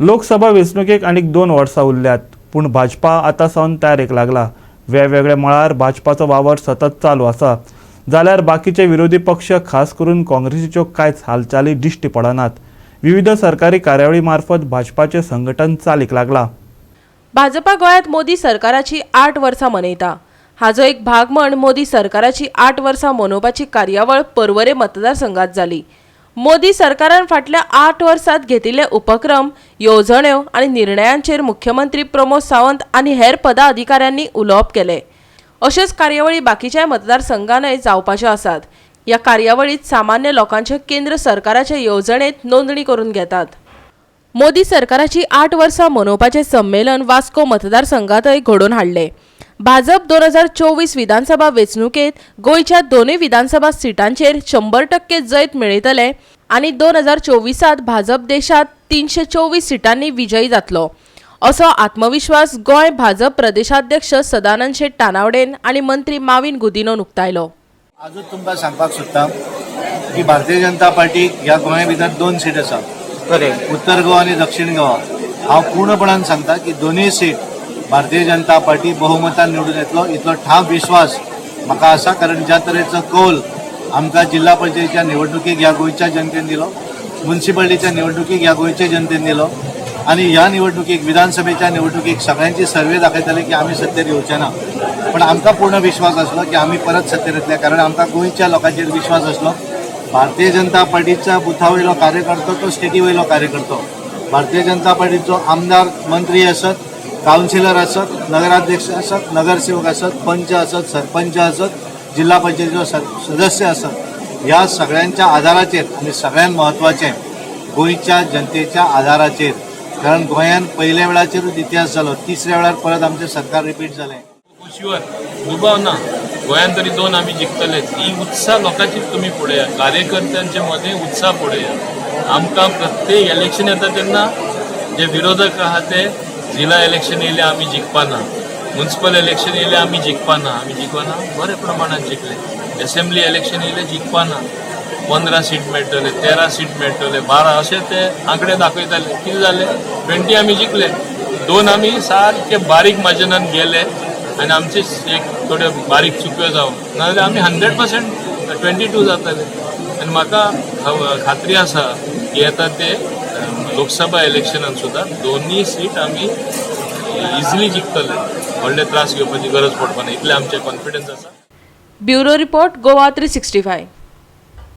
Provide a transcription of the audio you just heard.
लोकसभा वेंचणुकेक आनीक 2 वर्सां उरल्यात, पूण भाजपा आतां सावन तयारेक लागला. वेगवेगळ्या मळार भाजपाचो वावर सतत चालू आसा, जाल्यार बाकीचे विरोधी पक्ष, खास करून काँग्रेसीच्यो कांयच हालचाली दिश्टी पडनात. विविध सरकारी कार्यावळी मार्फत भाजपाचें संघटन चालीक लागलां. भाजपा गोंयांत मोदी सरकाराची 8 वर्सां मनयता. हाजो एक भाग म्हण मोदी सरकाराची 8 वर्सां मनोवपाची कार्यावळ पर्वरे मतदारसंघात जाली. मोदी सरकारान फाटल्या 8 वर्सात घेतिल्ले उपक्रम, येवजण्यो आनी निर्णयांचेर मुख्यमंत्री प्रमोद सावंत आनी हेर पदाधिकाऱ्यांनी उलोवप केलें. अश्योच कार्यावळी बाकीच्याय मतदारसंघानय जावपाच्यो आसात. ह्या कार्यावळीत सामान्य लोकांचे केंद्र सरकाराच्या येवजणेत नोंदणी करून घेतात. मोदी सरकाराची 8 वर्सां मनोवपाचें संमेलन वास्को मतदारसंघातय घडोवन हाडलें. भाजप 2024 विधानसभा वेंचणुकेंत गोंयच्या दोनूय विधानसभा सिटांचेर 100% जैत मेळयतले आनी 2024त भाजप देशांत 324 सिटांनी विजयी जातलो, असो आत्मविश्वास गोंय भाजप प्रदेशाध्यक्ष सदानंद शेट तानावडेन आनी मंत्री माविन गुदिन्होन उक्तायलो. आजूच तुमकां सांगपाक सोदता की भारतीय जनता पार्टीक ह्या गोंया भितर दोन सीट आसा, उत्तर गोवा आनी दक्षिण गोवा. हांव पूर्णपणान सांगता की दोनूय सीट भारतीय जनता पार्टी बहुमतान निवडून येतलो, इतलो ठाम विश्वास म्हाका आसा. कारण ज्या तरेचो कौल आमकां जिल्हा पंचायतीच्या निवडणुकीक ह्या गोंयच्या जनतेन दिलो, मुन्सिपालिटीच्या निवडणुकीक ह्या गोंयच्या जनतेन दिलो आनी ह्या निवडणुकीक, विधानसभेच्या निवडणुकीक सगळ्यांची सर्वे दाखयताले की आमी सत्तेर येवचे ना, पण आमकां पूर्ण विश्वास आसलो की आमी परत सत्तेर येतले, कारण आमकां गोंयच्या लोकांचेर विश्वास आसलो. भारतीय जनता पार्टीच्या बुथा वयलो कार्यकर्तो तो स्टेटी वयलो कार्यकर्तो. भारतीय जनता पार्टीचो आमदार, मंत्री आसत, कावन्सिलर आसत, नगराध्यक्ष आसत, नगरसेवक आसत, पंच आसत, सरपंच आसत, जिल्हा पंचायतीचो सदस्य आसत, ह्या सगळ्यांच्या आधाराचेर आनी सगळ्यांत म्हत्वाचें गोंयच्या जनतेच्या आधाराचेर, कारण गोंयान पयल्या वेळाचेरूच इतिहास जालो, तिसऱ्या वेळार परत आमचें सरकार रिपीट जालें. शुअर, दुबाव ना, गोंयांत तरी दोन आमी जिखतलेच. ही उत्साह लोकांची तुमी पळया, कार्यकर्त्यांचे मदें उत्साह पळया. आमकां प्रत्येक इलेक्शन येता तेन्ना जे विरोधक आहा ते जिल्हा इलेक्शन येयले आमी जिखपाना, म्युन्सिपल इलेक्शन येयले आमी जिखपाना. आमी जिखपाना, बऱ्या प्रमाणात जिखले. एसेंब्ली इलेक्शन येयले, जिखपाना, 15 सीट मेळटले, 13 सीट मेळटले, 12 अशे ते आंकडे दाखयताले. कितें जालें? 20 आमी जिखले, दोन आमी सारके बारीक मार्जिनान गेले आनी आमचे एक थोड्यो बारीक चुक्यो जावन, नाजाल्यार आमी 100% 22 जाताले. आनी म्हाका खात्री आसा की येता ते लोकसभा इलेक्शनान सुद्दां दोनूय सीट आमी इजिली जिखतले. व्हडले त्रास घेवपाची गरज पडपा ना, इतलें आमचें कॉन्फिडन्स आसा. Bureau report, Goa 365.